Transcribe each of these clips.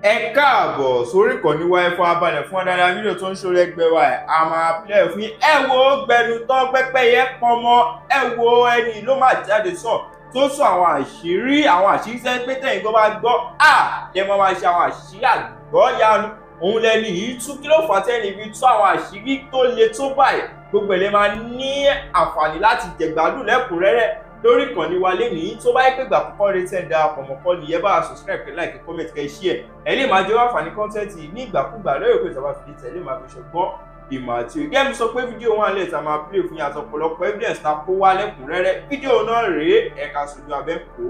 Ẹ káàbọ̀ sórí ìkànnì wa. Ẹ farabalẹ̀ fún adára fídíò tó ń ṣòro ẹgbẹ́ wa ẹ̀ a máa play fún yín. Ẹ wo gbẹnu tán pẹ́pẹ́yẹ pọnmọ. Ẹ wo ẹni ló máa jáde sàn tó sọ àwọn àṣírí, àwọn àṣírí sẹ́ pé tẹ̀yìn tó bá gbọ́ à lè máa ṣe àwọn àṣírí àgbọ́yanu. Òun lẹni yìí tú. Kí ló fà á tẹ́ni fi tú àwọn àṣírí tó le tó báyìí? Gbogbo ẹ̀ lè máa ní àǹfààní láti jẹ̀gbádùn lẹ́kùnrẹ́rẹ́ lórí ìkànnì wa lénìí. Tó bá yẹ pé ìgbà àkọ́kọ́ retí ẹ̀ ń darapọ̀ mọ́ kọ́ nìyẹn, bá a subscribe, kẹ́ like, comment, kẹ́ share. Ẹ lè máa jẹ́ àǹfààní content ní ìgbàkúgbà lórí ìpè ìjọba fi tẹ̀lé máa fi ṣọgbọ́n ìmọ̀ àti òye. Gẹ́gẹ́ bí sọ pé fídíò wọn lè ta máa play fún yàtọ̀ ọ̀pọ̀lọpọ̀ evidence ta kó wá lẹ́kùnrẹ́rẹ́. Fídíò náà rèé, ẹ̀ka sojú abẹ́ kó.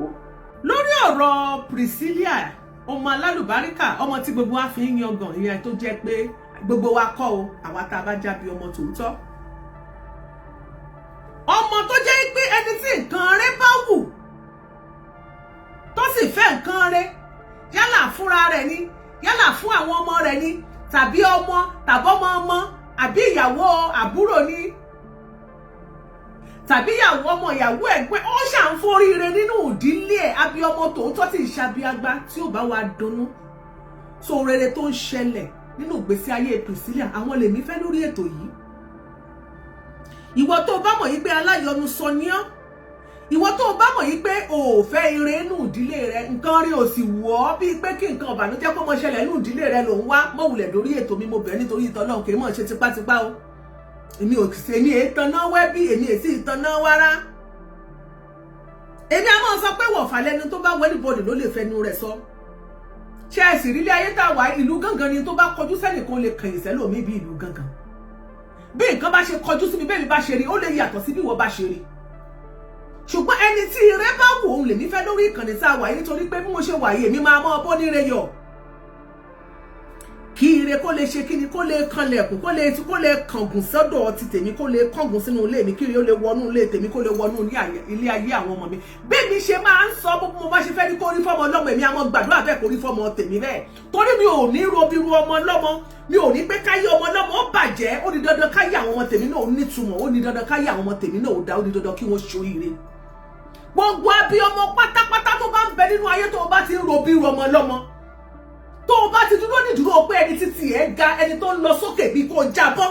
Lórí ọ̀rọ̀ Priscilla, ọmọ alálùbáríkà, ọmọ tí gbogbo wa fi ń yangàn, ìyẹn tó jẹ́ pé gbogbo wa kọ́ o, àwa tá a bá jábí ọmọ tòótọ́, ọmọ tó jẹ́ pé ẹni tí nǹkan rẹ̀ bá wù tó sì fẹ́ nǹkan rẹ̀, yálà fúnra rẹ̀ ni, yálà fún àwọn ọmọ rẹ̀ ni, tàbí ọmọ tàbọ́mọ ọmọ, àbí ìyàwó àbúrò ni, tàbí ìyàwó ọmọ ìyàwó ẹ̀gbọ́n, ó ṣàǹforíire nínú ìdílé ẹ̀. Àbí ọmọ tòótọ́ tí ìṣàbíagbá tí ò bá wa dunnú so rere tó ń ṣẹlẹ̀ nínú ìgbésí ayé Priscilla, àwọn lèmi fẹ́ lórí ètò yìí. Ìwọ tó bá mọ̀ yí pé aláyọnu sọ ní ọ́, ìwọ tó bá mọ̀ yí pé o ò fẹ́ ire nínú ìdílé rẹ, nǹkan rí o sì wù ọ́ bíi pé kí nǹkan ọ̀bànújẹ́ kó mọ ṣẹlẹ̀ nínú ìdílé rẹ lòún wá, mọ̀wùlẹ̀ lórí ètò mi. Mo bẹ̀ nítorí ìtọ́lọ́hún, kì í mọ̀ ṣe tipátipá o. Èmi ò ṣe ní èétaná wẹ́bí, èmi èsì ìtaná wárá. Èmi a máa sọ pé wọ̀fà lẹ́nu tó bá wọ anybody ló lè fẹnu rẹ̀ sọ. Ṣé ẹ sì rí ilé ayé tá a wà, ìlú gángan ni. Tó bá kọjú sẹ́nìkan lè kẹ̀yìn sẹ́lòmíì bí ìlú gángan. Bí nǹkan bá ṣe kọjú sí mi, bẹ́ẹ̀ mi bá ṣe rí, ó lè yàtọ̀ sí bí ìwọ bá ṣe rí. Ṣùgbọ́n ẹni tí ire bá wù, òun lèmi fẹ́ lórí ìkànnì tá a wà yìí, nítorí pé bí mo ṣe wà yìí, èmi máa mọ́ bó níre yọ̀, kí ire kó lè ṣe kíni, kó lè kanlẹ̀kùn, kó lè kàngùn sọ́dọ̀ ti tèmi, kó lè kàngùn sínú ilé mi, kí ire ó lè wọnú ilé tèmi, kó lè wọnú ilé ayé àwọn ọmọ mi. Bí mi ṣe máa ń sọ, bó mo bá ṣe fẹ́ ní kó rí fọ́mọ ọlọ́mọ, èmi àmọ́ gbàdúrà bẹ́ẹ̀ kó rí fọ́mọ tèmi bẹ́ẹ̀, torí mi ò ní robiru ọmọ ọlọ́mọ, mi ò ní pé káyé ọmọ ọlọ́mọ ó bàjẹ́. Ó di dandan káyé àwọn ọmọ tèmi náà ó nítumọ̀, ó di dandan káyé àwọn ọmọ tèmi náà ó dá, ó di dandan kí wọ́n ṣoríire. Gbogbo abiyamọ pátápátá tó bá ń bẹ nínú ayé, tó o bá ti ń robiru ọmọ ọlọ́mọ, tó o bá ti dúró nídúró pé ẹni títí ẹ ga, ẹni tó ń lọ sókè bí kò jábọ́,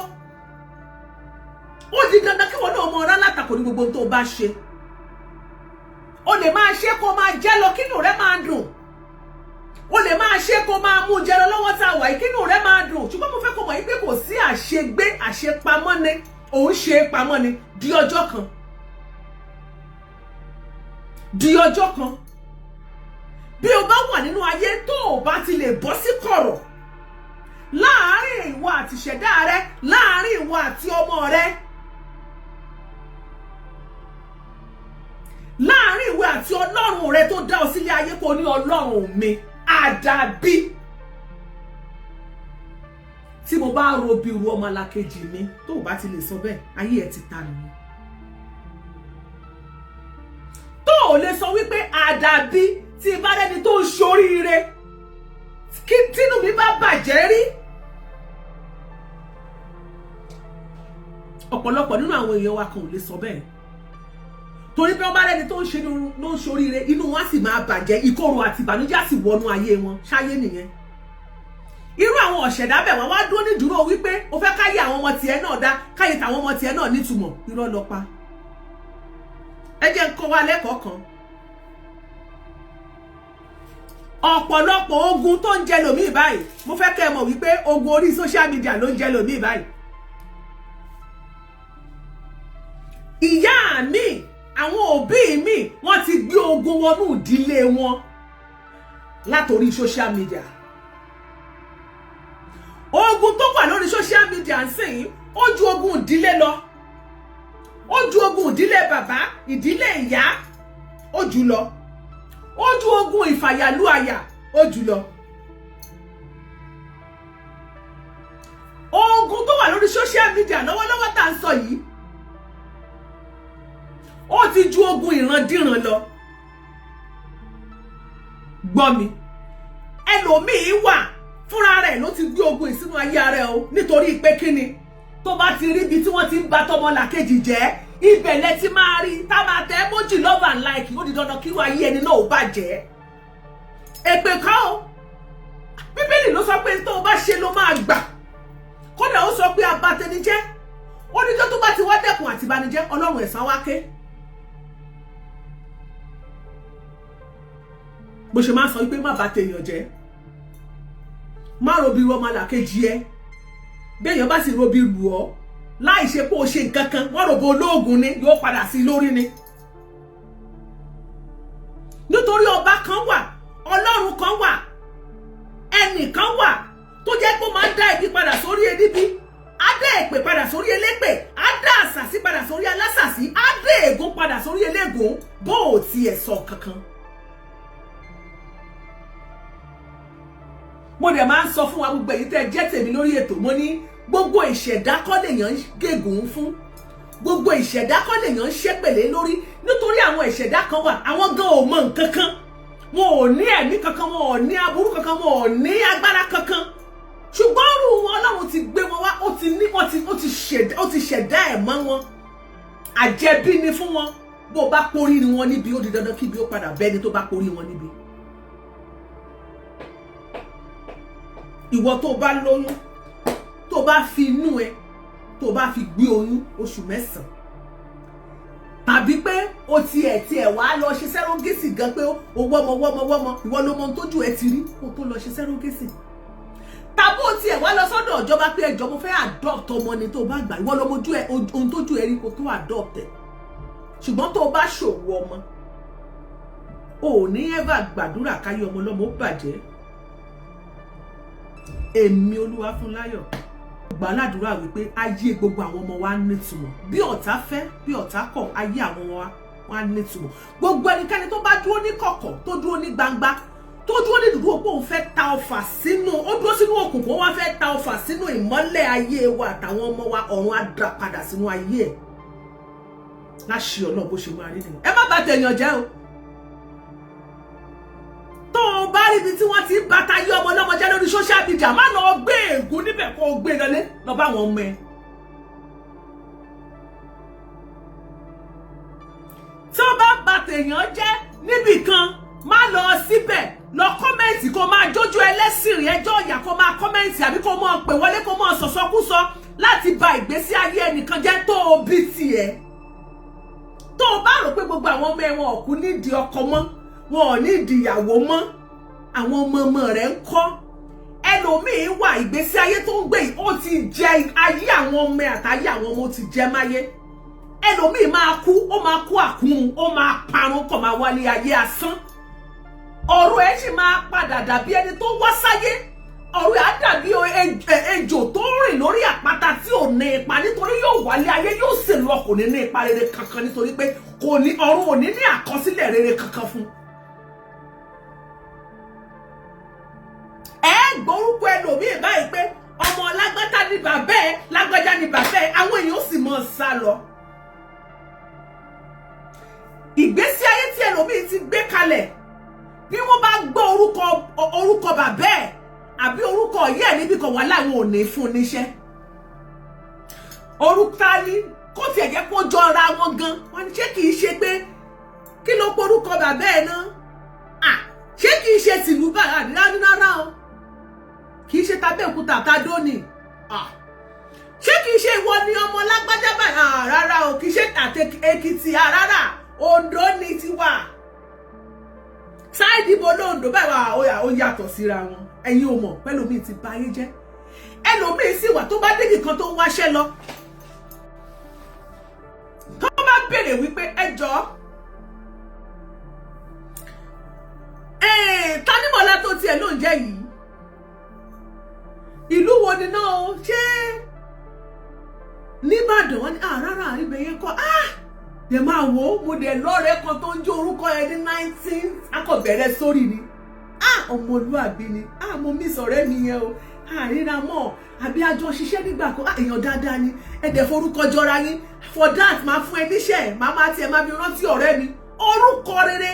ó di dandan kí wọn náà mọ ọ̀rá látakò ní gbogbo tó o bá ṣe. O lè máa ṣe kó máa jẹ́ lọ, kínú rẹ máa dùn. O lè máa ṣe kó máa mú jẹ lọ lọ́wọ́ tá a wà yìí, kínú rẹ máa dùn. Ṣùgbọ́n mo fẹ́ kó mọ̀ yìí pé kò sí àṣegbé, àṣepamọ́ ni òun ṣe é pamọ́ ni. Di ọjọ́ kan, di ọjọ́ kan, bí o bá wà nínú ayé, tó o bá ti lè bọ́ sí kọ̀rọ̀ láàárín ìwọ àti ìṣẹ̀dá rẹ, láàárín ìwọ àti ọmọ rẹ, láàárín ìwọ àti ọlọ́run rẹ tó dá ọ sílé ayé, kó ní ọlọ́run mi, àdàbí tí mo bá ro bí ru ọmọ alákejì mi, tó o bá ti lè sọ bẹ́ẹ̀, ayé ẹ ti ta nìyẹn. Tó o lè sọ wípé àdàbí tí bá rẹni tó ń ṣoríire, kí tínú mi bá bàjẹ́ rí. Ọ̀pọ̀lọpọ̀ nínú àwọn èèyàn wa kan ò lè sọ bẹ́ẹ̀, torí bí wọ́n bá rẹni tó ń ṣe ló ń ṣoríire, inú wọn á sì máa bàjẹ́, ìkorò àti ìbànújẹ́ á sì wọnú ayé wọn. Ṣáyé nìyẹn. Irú àwọn ọ̀ṣẹ̀dá bẹ̀ wọ́n wá dúró nídúró wípé o fẹ́ káyé àwọn ọmọ tiẹ̀ náà dá, káyé tàwọn ọmọ tiẹ̀ náà nítumọ̀. Irọ́ lọ pa. Ẹ jẹ́ ń kọ́ wa lẹ́kọ̀ọ́ kan. Ọ̀pọ̀lọpọ̀ ogun tó ń jẹ lòmíì báyìí, mo fẹ́ kẹ́ ẹ mọ̀ wípé ogun orí social media ló ń jẹ lòmíì báyìí. Ìyá mi, àwọn òbí mi, wọ́n ti gbé ogun wọnú ìdílé wọn látòrí social media. Ogun tó wà lórí social media ń sìn, ó ju ogun ìdílé lọ, ó ju ogun ìdílé bàbá, ìdílé ìyá, ó jù lọ, ó ju ogun ìfàyàlú àyà, ó jù lọ. Ogun tó wà lórí social media lọ́wọ́lọ́wọ́ tá à ń sọ yìí, ó ti ju ogun ìrandíran lọ. Gbọ́ mi, ẹlòmíín wà fúnra rẹ̀ ló ti gbé ogun ìsínú ayé rẹ̀ o, nítorí pé kíni, tó bá ti rí ibi tí wọ́n ti ń ba tọmọ làkejì jẹ́, ibẹ̀ lẹ ti máa rí tá máa tẹ emoji love and like. Ó di dandan kí wàá yí ẹni náà ó bàjẹ́. Èpè kọ́ o, bí pé tó o bá ṣe ló máa gbà. Kódà ó sọ pé abatẹnijẹ́, ó ní tó bá ti wá dẹ́kun àti ìbànújẹ́, Ọlọ́run ẹ̀san wá ké. Bó ṣe máa sọ wípé má bà tèèyàn jẹ́, má robi ru ọmọlàkejì ẹ, béèyàn bá sì robi lù ọ́ láì ṣe pé o ṣe nǹkan kan, wọ́n rògbò olóògùn ni, yóò padà sí lórí ni. Nítorí ọba kan wà, Ọlọ́run kan wà, ẹnìkan wà tó jẹ́ pé ó máa ń dá ibi padà sórí ẹníbi, á dá èpè padà sórí elépè, á dá àṣàsí padà sórí alásàsí, á dá ègún padà sórí elégún, bó o tiẹ̀ sọ kankan. Mo dẹ̀ máa ń sọ fún wa gbogbo èyí tẹ́ ẹ jẹ́ tèmi lórí ètò, mo ní gbogbo ìṣẹ̀dá kọ́ lèèyàn ń gégùn fún, gbogbo ìṣẹ̀dá kọ́ lèèyàn ń ṣépèlé lórí, nítorí àwọn ìṣẹ̀dá kan wà, àwọn gan ò mọ nǹkan kan, wọn ò ní ẹ̀mí kankan, wọn ò ní aburú kankan, wọn ò ní agbára kankan, ṣùgbọ́n ọ̀rù wọn Ọlọ́run ti gbé wọn wá, ó ti ní ó ti ṣẹ̀dá ẹ̀ mọ́ wọn, àjẹbí ni fún wọn. Bó bá porí ni wọn níbi, ó di dandan kíbi ó padà bẹ́ni tó bá porí wọn níbi. Ìwọ tó bá lóyún, tó bá fi inú ẹ, tó bá fi gbé oyún oṣù 9, tàbí pé o tiẹ̀ wá lọ ṣe sẹ́rógẹ́sì gan, pé o wọ́mọ wọ́mọ wọ́mọ, ìwọ ló mọ ohun tójú ẹ ti rí kó tó lọ ṣe sẹ́rógẹ́sì, tàbí o tiẹ̀ wá lọ sọ́dọ̀ ìjọba pé ẹjọ́ mo fẹ́ adopt ọmọ ni, tó bá gbà, ìwọ ló mojú ẹ ohun tójú ẹ rí kó tó adopt ẹ. Ṣùgbọ́n tó bá ṣòwò ọmọ, o ò ní ever gbàdúrà káyé ọmọ lọ́mọ ó bàjẹ́. Èmi Olúwafúnláyọ̀ gbà ládùúrà wípé ayé gbogbo àwọn ọmọ wa nítumọ̀, bí ọ̀tá fẹ́ bí ọ̀tá kọ̀, ayé àwọn ọmọ wa nítumọ̀. Gbogbo ẹnikẹ́ni tó bá dúró ní kọ̀kọ̀, tó dúró ní gbangba, tó dúró ní dúdú òpó, òun fẹ́ ta ọfà sínú, ó dúró sínú òkùnkùn, ó wá fẹ́ ta ọfà sínú ìmọ́lẹ̀ ayé wa àtàwọn ọmọ wa, ọ̀run á dá padà sínú ayé ẹ̀. Láṣẹ Ọlọ́run bó ṣe máa rí nìyẹn. Ẹ má bà tèèyàn jẹ́ o. Tó o bá rí ibi tí wọ́n ti ń bàtà yí ọmọ ọlọ́mọ jẹ́ lórí social media, má lọ gbé ègún níbẹ̀ kó o gbé lọlé lọ bá àwọn ọmọ ẹ. Tí o bá bà tèèyàn jẹ́ níbì kan, má lọ síbẹ̀ lọ kọ́mẹ̀ntì kó máa jójú ẹlẹ́sìn rí ẹjọ́ ìyà, kó máa kọ́mẹ̀ntì àbí kó máa pè wọlé, kó máa sọ̀sọ́kúsọ láti ba ìgbésí ayé ẹnìkan jẹ́ tó o bí tiẹ̀. Tó o bá rò pé gbogbo àwọn ọmọ ẹ̀wọ̀n ọ̀kú nídìí ọkọ mọ́, wọn ò ní ìdìyàwó mọ́, àwọn ọmọ ọmọ rẹ̀ ń kọ́. Ẹlòmíín wà ìgbésí ayé tó ń gbé yìí, ó ti jẹ ayé àwọn ọmọ àtayé àwọn ọmọ, ó ti jẹ máyé. Ẹlòmíín máa kú, ó máa kú àkúrun, ó máa parun, kò máa wálé ayé asán. Ọ̀rọ̀ ẹ̀ sì máa padà dàbí ẹni tó wá sáyé. Ọ̀rọ̀ ẹ̀ á dàbí ejò tó rìn lórí àpáta tí ò ní ipa, nítorí yóò wálé ayé, yóò sì lọ, kò ní ní ipa rere kankan, nítorí pé kò ní ọ̀run ò ní ní àkọsílẹ̀ rere kankan fún un. Ẹ gbórúkọ ẹlòmíì báyìí pé ọmọ lágbájá ni bàbá ẹ, lágbájá ni bàbá ẹ, àwọn èèyàn sì mọ sá lọ. Ìgbésí ayé tí ẹlòmíì ti gbé kalẹ̀, bí wọ́n bá gbọ́ orúkọ bàbá ẹ àbí orúkọ ìyá ẹ níbi kan, wà láwọn ò ní fún níṣẹ́. Orúkọ ni kó tiẹ̀ jẹ́ kó jọra wọn gan, wọn ní ṣé kìí ṣe pé kí ló porúkọ bàbá ẹ náà, ṣé kìí ṣe tìlú bàrà rárá o, kìí ṣe tàbẹ́òkúta àtàdónì, ṣé kìí ṣe ìwọ ni ọmọ lágbájá báyìí, rárá o, kìí ṣe àti Èkìtì, rárá, Oǹdó ni tiwa, sáìdì ibo lóńdó báyìí wà, ó yàtọ̀ síra wọn. Ẹ̀yin ò mọ̀ pẹ́lòmíì ti bà ayé jẹ́. Ẹlòmíì sì wà tó bá débì kan tó ń wáṣẹ́ lọ, tó bá béèrè wípé ẹ jọ̀ọ́, Tanímọ̀lá tó tiẹ̀ ló ń jẹ́ yìí, ìlú wo ni náà o, ṣé nìbàdàn? Wọn ni rárá, ibẹ̀ yẹn kọ́. Dẹ̀ máa wò ó, mo dẹ̀ lọ́rẹ̀ẹ́ kan tó ń jó orúkọ yẹn ní 19 akọ̀bẹ̀rẹ̀ sórí ni, ọmọlúàbí ni, mo miss ọ̀rẹ́ mi yẹn o, àríra mọ́ àbí àjọ ṣiṣẹ́ nígbà kan, èèyàn dáadáa ni, ẹ dẹ̀ forúkọ jọra yín, for that máa fún ẹ níṣẹ́, máa máa tiẹ̀ máa fi rántí ọ̀rẹ́ mi. Orúkọ rere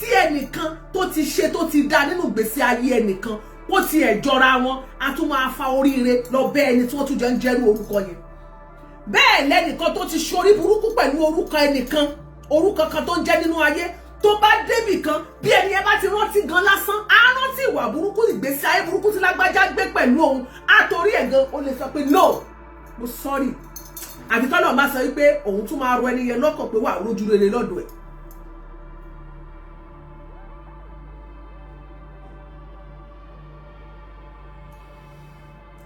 tí ẹnìkan tó ti ṣe tó ti dá nínú ìgbésí ayé ẹnìkan, kó tiẹ̀ jọra wọn, a tún máa fa oríire lọ bẹ́ ẹni tí wọ́n tún jọ ń jẹ́rú orúkọ yẹn. Bẹ́ẹ̀ lẹ́nìkan tó ti ṣorí burúkú pẹ̀lú orúkọ ẹnìkan, orúkọ kan tó ń jẹ́ nínú ayé, tó bá débì kan, bí ẹni ẹ bá ti rántí gan lásán, á rántí ìwà burúkú, ìgbésí ayé burúkú tí lágbájá gbé pẹ̀lú. pẹ̀lú òun, àtòrí ẹ̀ gan ó lè sọ pé no, mo sorry. Àti tọ́lọ̀ máa sọ wípé òun tún máa rọ ẹni yẹn lọ́kàn pé wà á rójú rere lọ́dọ̀ ẹ̀.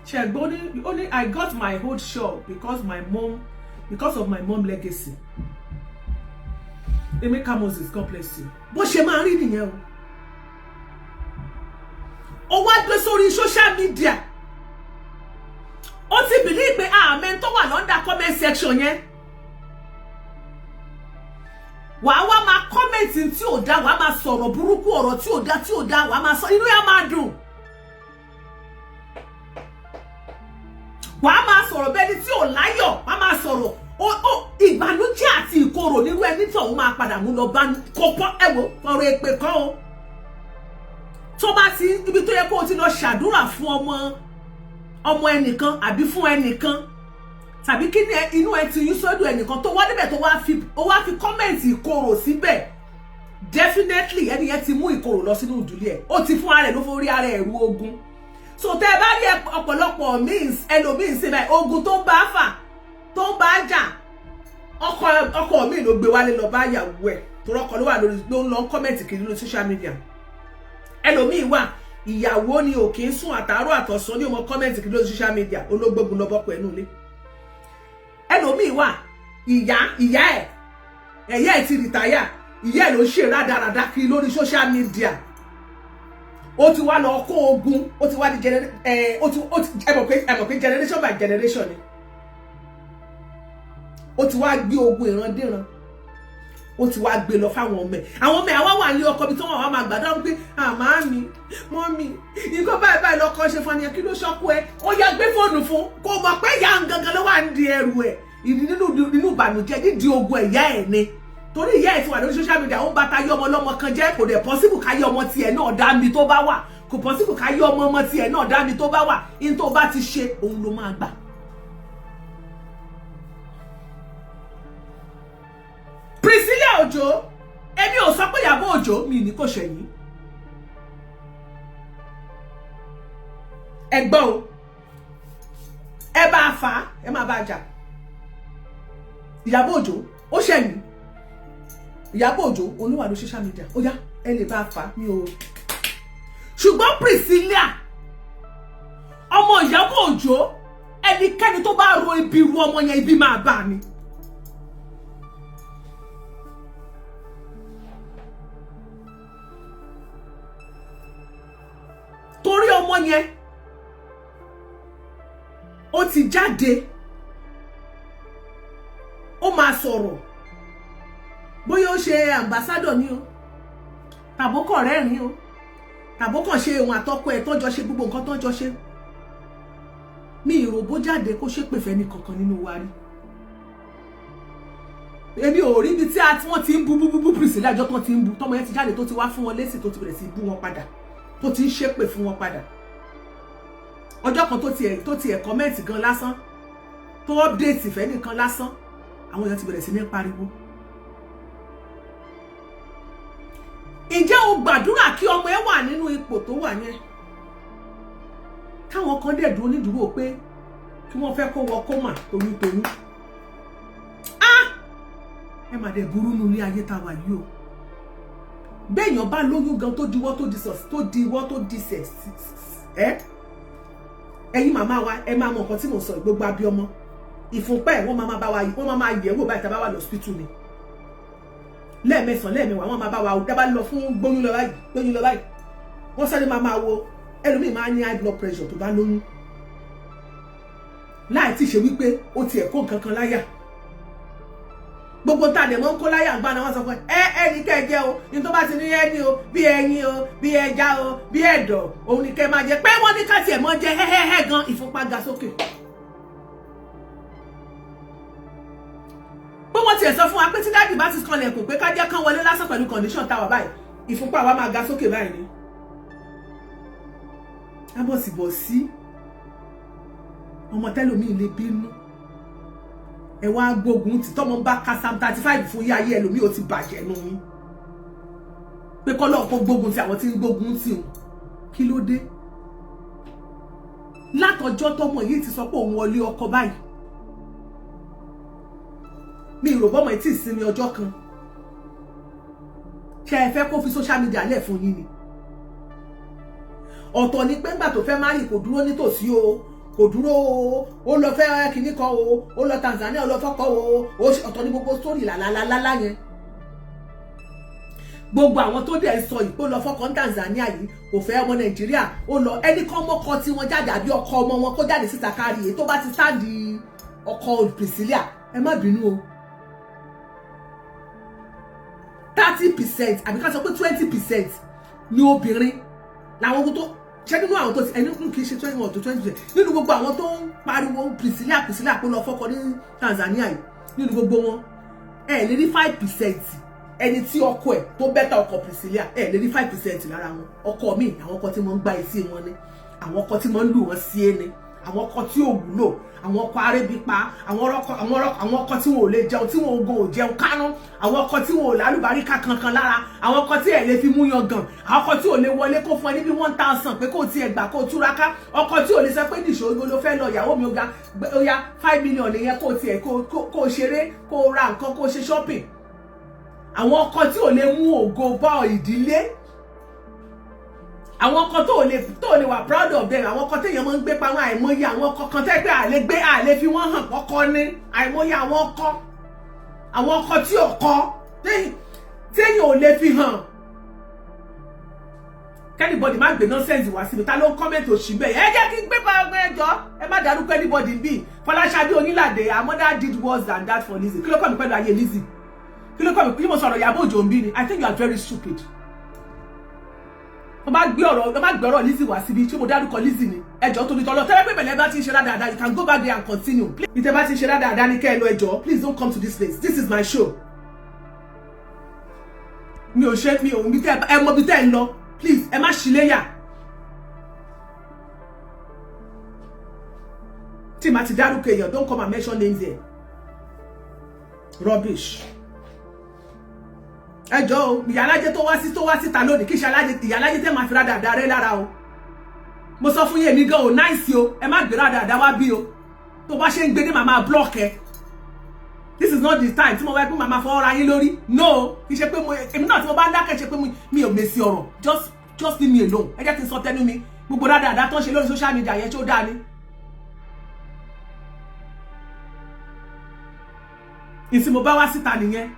Ṣẹ̀gbọ́n ó ní I got my old shop because of my mom legacy. Emeka Moses, God bless you. Bó ṣe máa rí nìyẹn o. Ó wá gbé sórí social media, ó ti believe pé àmẹ́ tó wà l'under comment section yẹn, wàá wá máa comment tí ò dá, wàá máa sọ̀rọ̀ burúkú, ọ̀rọ̀ tí ò dá tí ò dá, wàá máa sọ, inú yà máa dùn, wàá máa sọ̀rọ̀ bẹ́ẹ̀ ni tí ò láyọ̀, wàá máa sọ̀rọ̀ ó ìbànújẹ́ àti ìkorò nírú ẹni tí òun máa padà mú lọ bá kó pọ́. Ẹ wo ọ̀rọ̀ èpè kan o, tó bá ti ibi tó yẹ kó o ti lọ ṣàdúrà fún ọmọ ọmọ ẹnìkan àbí fún ẹnìkan, tàbí kí ni inú ẹ ti yún sọ́dọ̀ ẹnìkan tó wá débẹ̀, tó wá fi comment ìkorò síbẹ̀, definitely ẹni yẹn ti mú ìkorò lọ sínú ìdílé ẹ̀. Ó ti fún ara ẹ̀ ló forí ara ẹ̀ ru ogun. So tẹ́ ẹ bá rí ọ̀pọ̀lọpọ̀ means ẹlòmíín sí báyìí, ogun tó ń bá fà, tó ń bá jà, ọkọ mi ló gbé wálé lọ bá ìyàwó ẹ̀ tó rọ́kọ ló wà lórí ló ń lọ comment kiri lórí social media. Ẹlòmíín wà, ìyàwó ni ò kì í sùn àtàárọ̀ àtọ̀sán ní ọmọ comment kiri lórí social media, ológbógun lọ bọ́pọ̀ ẹnu ilé. Ẹlòmíín wà, ìyá ẹ̀, ẹ̀yà ẹ̀ ti retire, ìyá ẹ̀ ló ṣe rádaràdá kiri lórí social media. Ó ti wá lọ kó ogun, ó ti wá di ẹ ó ti ẹ mọ̀ pé generation by generation ni. Ó ti wá gbé ogun ìrandíran, ó ti wá gbé lọ fáwọn ọmọ ẹ. Àwọn ọmọ ẹ àwa wà ní ọkọ bí tí wọn wà máa gbàdúrà pé àmà mi, mummy, nǹkan báyìí báyìí lọkọ ṣe fún ẹ, kí ló ṣọkú ẹ? Ó yá, gbé fóònù fún kó mọ̀ pé ìyá ń gangan ló wà ń di ẹrù ẹ ìdí nínú ìbànújẹ́ nídìí ogun ẹ̀yà ẹ̀ ni, torí ìyá ẹ̀ ti wà lórí social media, ó ń bàtà yọ ọmọ ọlọ́mọ kan jẹ́. Kò dẹ̀ possible ká yọ ọmọ tiẹ̀ náà dá mi tó bá wà, kò possible ká yọ ọmọ ọmọ tiẹ̀ náà dá mi tó bá wà. In tó bá ti ṣe, òun ló máa gbà. Priscilla Òjó, èmi ò sọ pé Ìyábọ̀ Òjó mi ní kò ṣẹ̀yìn. Ẹ gbọ́ o, ẹ bá a fà á, ẹ má bá a jà. Ìyábọ̀ Òjó ó ṣẹ̀yìn. Ìyábọ̀ Òjó olúwa ló social media, ó yá, ẹ lè bá a fà á mi ò. Ṣùgbọ́n Priscilla ọmọ Ìyábọ̀ Òjó, ẹnikẹ́ni tó bá ro ibi ru ọmọ yẹn, ibi máa bá mi. Torí ọmọ yẹn ó ti jáde, ó máa sọ̀rọ̀, bóyá ó ṣe ambassador ni o, tàbókọ̀ rẹ́rìn o, tàbókọ̀ ṣe ohun àtọ́kọ ẹ̀ tọ́jọ́ ṣe gbogbo nǹkan tọ́jọ́ ṣe. Mi ìròbó jáde kó ṣépè fẹ́ni kankan nínú wa rí. Èmi ò rí ibi tí wọ́n ti ń bú bú bú bú Priscilla. Àjọ tó ti ń bú, tọmọ yẹn ti jáde, tó ti wá fún wọn lésì, tó ti bẹ̀rẹ̀ sí bú wọn padà, tó ti ń ṣépè fún wọn padà. Ọjọ́ kan tó tiẹ̀ comment gan lásán, tó update ìfẹ́ nìkan lásán, àwọn èèyàn ti bẹ̀rẹ̀ sí ní pariwo. Ǹjẹ́ o gbàdúrà kí ọmọ ẹ wà nínú ipò tó wà yẹn, káwọn kan dẹ̀ dúró nídúró pé kí wọ́n fẹ́ kó wọ coma toyúntoyún? Ah, ẹ mà dẹ̀ burú nínú ilé ayé tá a wà yìí o. Béèyàn bá lóyún gan, tó diwọ́, tó di sọ̀, tó diwọ́, tó di sẹ̀ ẹ́. Ẹ̀yin màmá wa, ẹ máa mọ nǹkan tí mò ń sọ. Gbogbo abiyọmọ, ìfúnpá ẹ̀, wọ́n máa bá wa, wọ́n máa yẹ̀ wò báyìí tá a bá wà lọ́sípítù ni. Lẹ́ẹ̀mẹsàn, lẹ́ẹ̀mẹwàá, wọ́n máa bá wa dábàá lọ fún gbóyún lọ báyìí, gbóyún lọ báyìí, wọ́n sáré máa wo. Ẹlòmíì máa ní high blood pressure tó bá lóyún, láì tí ṣe wípé ó tiẹ̀ kó nǹkan kan láyà. Gbogbo tá a dẹ̀ mọ́ ń kó láyà ń gbá náà, wọ́n sọ pé ẹ ẹni kẹ́ ẹ jẹ́ o, ní tó bá ti ní ẹni o, bí ẹyin o, bí ẹja o, bí ẹ̀dọ̀, òun ni kẹ́ máa jẹ. Pé wọ́n ní ká tiẹ̀ mọ́ jẹ hẹ́hẹ́hẹ́ gan, ìfúnpá ga sókè. Pé wọ́n tiẹ̀ sọ fún wa pé tí daddy bá ti kanlẹ̀kùn pé ká jẹ́ kán wọlé lásán, pẹ̀lú condition táwa báyìí, ìfúnpá wa máa ga sókè báyìí ni. Ábọ̀sibọ̀ sí ọmọ tẹ́lòmíì lè bínú, ẹ wá gbógun tí tọmọ bá ka Psalm 35 fún yá, ayé ẹlòmíì ó ti bàjẹ́ nù yín, pé kọ́lọ́ kó gbógun ti àwọn tí ń gbógun tì wọn. Kí ló dé? Látọjọ́ tọmọ yìí ti sọ pé òun wọlé ọkọ báyìí, mi ìrò bọ́mọ tí ì sinmi ọjọ́ kan. Ṣé ẹ fẹ́ kó fi social media lẹ̀ fún yín ni? Ọ̀tọ̀ ni pé ńgbà tó fẹ́ marry, kò dúró nítòsí o, kò dúró o. Ó lọ fẹ́ kinní kan o, ó lọ Tanzania, ó lọ fọ́kọ o. Ọ̀tọ̀ ni gbogbo sórí làlálálá yẹn. Gbogbo àwọn tó dẹ̀ sọ yìí pé ó lọ fọ́kọ ní Tanzania yìí, kò fẹ́ ọmọ Nàìjíríà, ó lọ ẹnì kan mọ́kọ tí wọ́n jáde àbí ọkọ ọmọ wọn kó jáde síta kárí. Èyí tó bá ti sáàdì ọkọ Priscilla, ẹ má bínú o, 30% àbí ká sọ pé 20% ní obìnrin làwọn ogun tó ṣé nínú àwọn tó ti ẹni kì í ṣe 21 to 20% nínú gbogbo àwọn tó ń pariwo Priscilla, Priscilla kó lọ fọ́kọ ní Tanzania yìí. Nínú gbogbo wọn, ẹ lè rí 5% ẹni tí ọkọ ẹ̀ tó better ọkọ Priscilla. Ẹ lè rí 5% lára wọn. Ọkọ mi, àwọn ọkọ tí wọ́n ń gbá etí wọn ni, àwọn ọkọ tí wọ́n ń lù wọ́n sí ẹni, àwọn ọkọ tí ò wúlò, àwọn ọkọ arébípa, àwọn ọkọ tí wọn ò lè jẹun, tí wọn ò gan ò jẹun kánú, àwọn ọkọ tí wọn ò lálùbáríkà kankan lára, àwọn ọkọ tí ẹ lè fi mú yan gàn, àwọn ọkọ tí ò lè wọlé kó fún ẹ ní bí 1,000 pé kó tiẹ̀ gbà kó túraká, ọkọ tí ò lè sọ pé nìṣó ló fẹ́ lọ, ìyàwó mi, ó ga ó yá, 5 million yẹn, kó tiẹ̀ kó ṣeré, kó ra nǹkan, kó ṣe shopping, àwọn ọkọ tí ò lè mú ògo bá ìdílé, àwọn ọkọ tó lè wà proud of them, àwọn ọkọ téèyàn máa ń gbé pamọ́. Àìmọye àwọn ọkọ kan tẹ́ pé àlè gbé, àlè fi wọ́n hàn kọ́kọ́ ní. Àìmọye àwọn ọkọ tí ọkọ téèyàn ò lè fi hàn. Anybody má gbé nonsense wá síbi. Ta ló ń comment òṣì bẹ́ẹ̀? Ẹ jẹ́ kí n gbé bá ọgbẹ́ ẹjọ́. Ẹ má dárúkọ anybody bí Fọláṣadé Onílàdé. Her mother did worse than that for Lizzy. Kí ló kọ́ mi pẹ̀lú ayé Lizzy? Kí ló kọ́ mi? Kí mo sọ̀rọ̀ Ìyábọ̀ Òjó ń bí ni? I think you are very stupid. Wọ́n bá gbé ọ̀rọ̀ Lizzy wá síbi tí mo dárúkọ Lizzy ni. Ẹjọ́ torí tọ́lọ́ tẹ́lẹ̀ pé bẹ̀lẹ́ bá ti ń ṣe dáadáa, you can go back there and continue. Please, ìtẹ́ bá ti ń ṣe dáadáa ní kẹ́ ẹ lọ. Ẹjọ́, please don't come to this place. This is my show. Mi ò ṣe, mi ò mi tẹ́ ẹ mọ bí tẹ́ ẹ ń lọ. Please, ẹ má ṣíléyà tí màá ti dárúkọ èèyàn. Don't come and mention names here. Rubbish. Ẹjọ́ o, ìyálájẹ tó wá síta lónìí, kí ṣe ìyálájẹ tẹ́ máa fi rádàdà rẹ lára o. Mo sọ fún yín, èmi gan ò nice o. Ẹ má gbé rádàdà wá bí o. Tó bá ṣe ń gbé ní, màmá block ẹ. This is not the time tí mo wá pé màmá fọwọ́ ra yín lórí. No, kì í ṣe pé mo, èmi náà tí mo bá ń dákẹ́ ṣe pé mi ò mèsì ọ̀rọ̀. Just leave me alone. Ẹ jẹ́ kí n sọ tẹnu mi. Gbogbo rádàdà tó ń ṣe lórí social media yẹn, tó dáa ni. Ìsìn mo bá wá síta nìyẹn.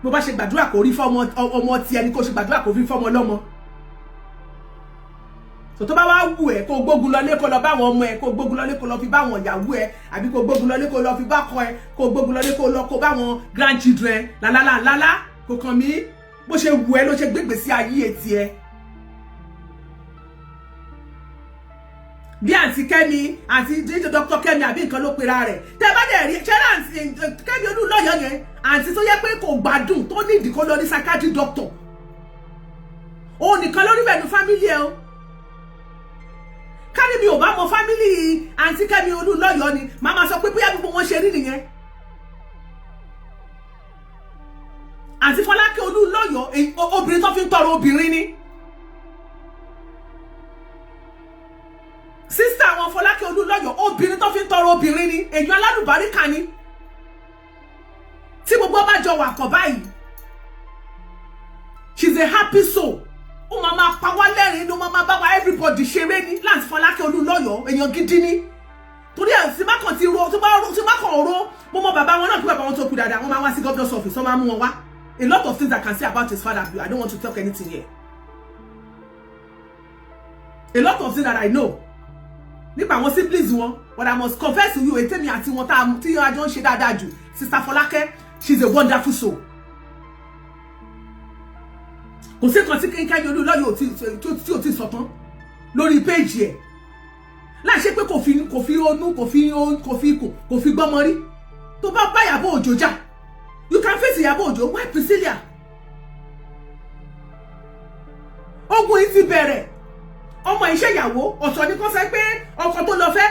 Bó bá ṣe gbàdúrà kò rí fọmọ ọmọ tiẹ̀ ni kò ṣe gbàdúrà kò rí fọmọ lọ́mọ. Tó bá wá wù ẹ́, kó gbógun lọlé, kó lọ bá àwọn ọmọ ẹ, kó gbógun lọlé, kó lọ fi bá àwọn ìyàwó ẹ, àbí kó gbógun lọlé, kó lọ fi bá kọ ẹ, kó gbógun lọlé, kó lọ kó bá àwọn grandchildren lálálálálá, kò kàn mí. Bó ṣe wù ẹ́ ló ṣe gbégbé sí ayé etí ẹ. Bí àǹtí Kẹ́mi, àǹtí dídí Dr. Kẹ́mi àbí nǹkan ló pera rẹ̀, tẹ́ bá dẹ̀ rí ṣẹ́rẹ́ àǹtí Kẹ́mi Olúnlọ́yọ̀ yẹn, àǹtí tó yẹ pé kò gbádùn, tó ní ìdí kó lọ ní psychiatric doctor, òun nìkan lórí bẹ́ẹ̀ ní family ẹ o. Kárí mi ò bá mọ family àǹtí Kẹ́mi Olúnlọ́yọ̀ ni màá máa sọ pé bóyá gbogbo wọn ṣe rí nìyẹn. Àǹtí Fọlákẹ́ Olúnlọ́yọ̀, obìnrin tó fi ń tọrọ obìnrin ni. Sister àwọn Fọlákẹ́ Olúnlọ́yọ̀, obìnrin tó fi ń tọrọ obìnrin ni, èèyàn alálùbáríkà ni, tí gbogbo bá jọ wà pọ̀ báyìí, she's a happy soul. Ó máa máa pa wá lẹ́rìn-ín ló máa máa bá wa everybody ṣeré ní láti. Fọlákẹ́ Olúnlọ́yọ̀, èèyàn gidi ni. Torí ẹ̀ tí má kàn ti ro, tí má kàn ro, mo mọ bàbá wọn náà, kí bàbá wọn tó kú dáadáa, wọ́n máa wá sí governor's office, wọ́n máa mú wọn wá. A lot of things I can say about his father, I don't want to talk anything here. A lot of things that I know nípa àwọn siblings wọn, but I must confess to you, ètè mi àti wọn tí a jọ ń ṣe dáadáa jù, Sister Fọlákẹ́, she's a wonderful soul. Kò sí kan tí Kẹ́mi Olúnlọ́yọ̀ tí ò ti sọ tán lórí péèjì ẹ̀, láì ṣe pé kò fi onú, kò fi ikùn, kò fi gbọ́mọ rí. Tó bá bá Ìyábọ̀ Òjó jà, you can face Ìyábọ̀ Òjó. Why Priscilla? Ogun yìí ti bẹ̀rẹ̀. Ọmọ iṣẹ́ ìyàwó ọ̀tọ̀ ni kò sọ pé ọkọ tó lọ fẹ́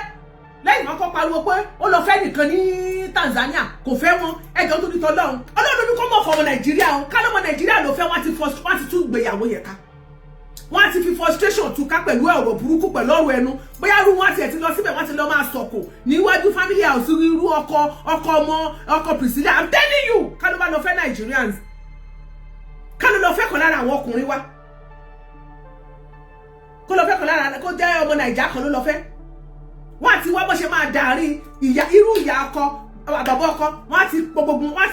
lẹ́yìn wọn kọ́ pariwo pé ó lọ fẹ́ nìkan ní Tanzania, kò fẹ́ wọn. Ẹjọ́ tó ní tọ́lọ́run, Ọlọ́run ní kó mọ̀ fọmọ Nàìjíríà o. Ká lọ́mọ Nàìjíríà ló fẹ́, wọ́n ti tún gbéyàwó yẹn ká. Wọ́n á ti fi frustration túká pẹ̀lú ọ̀rọ̀ burúkú, pẹ̀lú ọ̀rọ̀ ẹnu. Bóyá irú wọn àti ẹ̀ ti lọ síbẹ̀, wọ́n ti lọ máa sọ̀kò níwájú family house, irú ọkọ ọmọ ọkọ Priscilla. I'm telling you, ká ló bá lọ fẹ́ Nigerians, ká ló lọ fẹ́ kan lára àwọn ọkùnrin wa, kó lọ fẹ́ kan lára, kó jẹ́ ọmọ Nàìjà kan ló lọ fẹ́, wọ́n àti wá bó ṣe máa dàárín ìyá, irú ìyá ọkọ, bàbá ọkọ, wọ́n á ti pọ gbogbo, wọ́n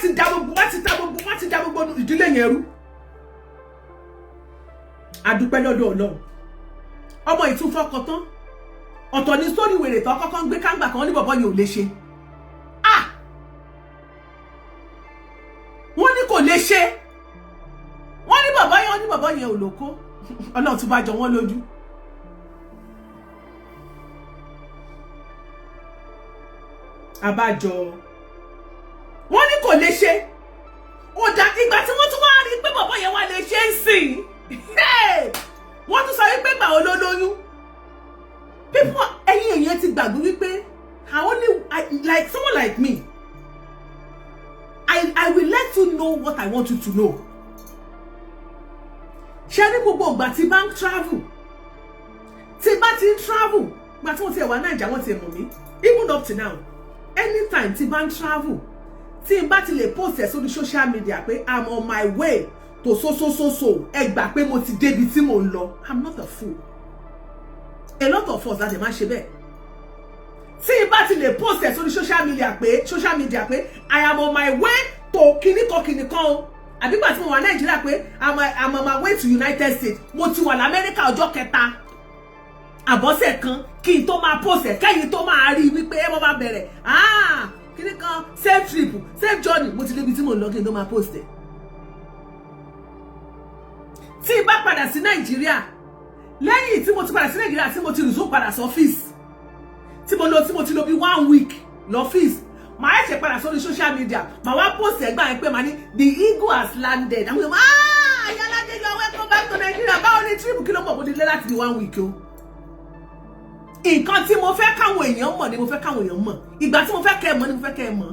ti da gbogbo, wọ́n ti da gbogbo ìdílé yẹn rú. Adúpẹ́ lọ́dọ̀ Ọlọ́run, ọmọ ìtúfọ́kọ tán. Ọ̀tọ̀ ní sórí wèrè tó kọ́kọ́ ń gbé káńgbà kan ní bọ̀bọ́ yìí ò lè ṣe. Ah, wọ́n ní kò lè ṣe, wọ́n ní bọ̀bọ́ yẹn, wọ́n ní bọ̀bọ́ yẹn ò lóko. Ọlọ́run tún bá jọ wọ́n lójú. Àbájọ wọ́n ní kò lè ṣe. Ó dá ìgbà tí wọ́n tún wá rí pé bọ̀bọ́ yẹn wá lè ṣe ń sìn, wọ́n tún sọ wípé gbà ó ló lóyún. People, ẹ̀yin èèyàn ti gbàgbé wípé I only I, like someone like me, I will let you know what I want you to know. Ṣé ní gbogbo ìgbà tí bá ń travel, tí bá ti ń travel, ìgbà tí wọ́n ti wà Naija, wọ́n ti mọ̀ mí, even up to now, anytime tí bá ń travel, tí n bá ti lè post ẹ̀ sórí social media pé I'm on my way to so so so so, ẹ gbà pé mo ti débi tí mò ń lọ. I'm not a fool. A lot of us láti máa ṣe bẹ́ẹ̀. Tí n bá ti lè post ẹ̀ sórí social media pé I am on my way to kìnnìkan kìnnìkan o, àbígbà tí mo wà Nàìjíríà pé I'm on my way to United States, mo ti wà l'Amẹ́ríkà ọjọ́ kẹta àbọ̀sẹ̀ kan kí n tó máa post ẹ̀, kẹ́yìn tó máa rí wípé ẹ mọ́ máa bẹ̀rẹ̀, ah, kìnnìkan, safe trip, safe journey, mo ti débi tí mo ń lọ kí n tó máa post ẹ̀. Tí n bá padà sí Nàìjíríà, lẹ́yìn tí mo ti padà sí Nàìjíríà, tí mo ti resume padà sí ọ́fíìsì, tí mo lọ, tí mo ti lò bí one week lọ́fíìsì, màá ẹ̀ṣẹ̀ padà sórí social media, màá wá post ẹ̀gbà yẹn pé màá ní the eagle has landed. Àwọn èèyàn, ah, Ayáládé, you are welcome back to Nigeria, báwo ni trip? Kí ló mọ̀ bó ti lé láti bí one week o? Nǹkan tí mo fẹ́ káwọn èèyàn mọ̀ ni mo fẹ́ káwọn èèyàn mọ̀. Ìgbà tí mo fẹ́ kẹ́ ẹ mọ̀ ni mo fẹ́ kẹ́ ẹ mọ̀.